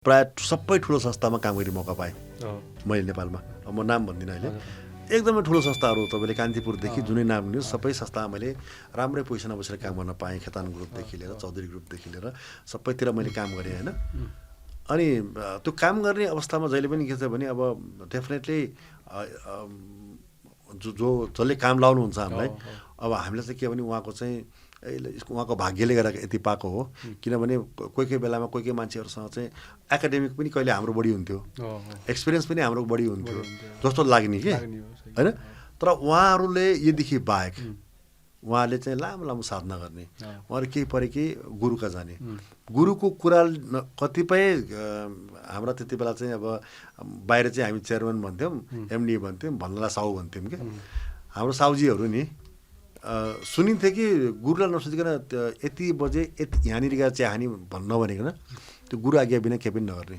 प्राय सबै ठुलो संस्थामा काम गर्ने मौका पाएँ मैले नेपालमा। अब म नाम भन्दिनँ अहिले। एकदमै ठुलो संस्थाहरू तपाईँले कान्तिपुरदेखि जुनै नाम लिनुहोस् सबै संस्थामा मैले राम्रै पोजिसनमा बसेर काम गर्न पाएँ। खेतान ग्रुपदेखि लिएर चौधरी ग्रुपदेखि लिएर सबैतिर मैले काम गरेँ होइन। अनि त्यो काम गर्ने अवस्थामा जहिले पनि के छ भने अब डेफिनेटली जसले काम लाउनुहुन्छ हामीलाई अब हामीलाई चाहिँ के भने उहाँको चाहिँ उहाँको भाग्यले गर्दा यति पाएको हो। किनभने कोही कोही बेलामा कोही कोही मान्छेहरूसँग चाहिँ एकाडेमिक पनि कहिले हाम्रो बढी हुन्थ्यो, एक्सपिरियन्स पनि हाम्रो बढी हुन्थ्यो जस्तो लाग्ने कि होइन। तर उहाँहरूले योदेखि बाहेक उहाँले चाहिँ लामो लामो साधना गर्ने, उहाँहरू केही परे कि गुरुका जाने। गुरुको कुरा कतिपय हाम्रा त्यति बेला चाहिँ अब बाहिर चाहिँ हामी चेयरम्यान भन्थ्यौँ, एमडी भन्थ्यौँ, भन्नलाई साउ भन्थ्यौँ क्या। हाम्रो साउजीहरू नि सुनिन्थ्यो कि गुरुलाई नसोचिकन यति बजे यहाँनिर गएर चिया खाने नभनिकन त्यो गुरु आज्ञा बिना केही पनि नगर्ने।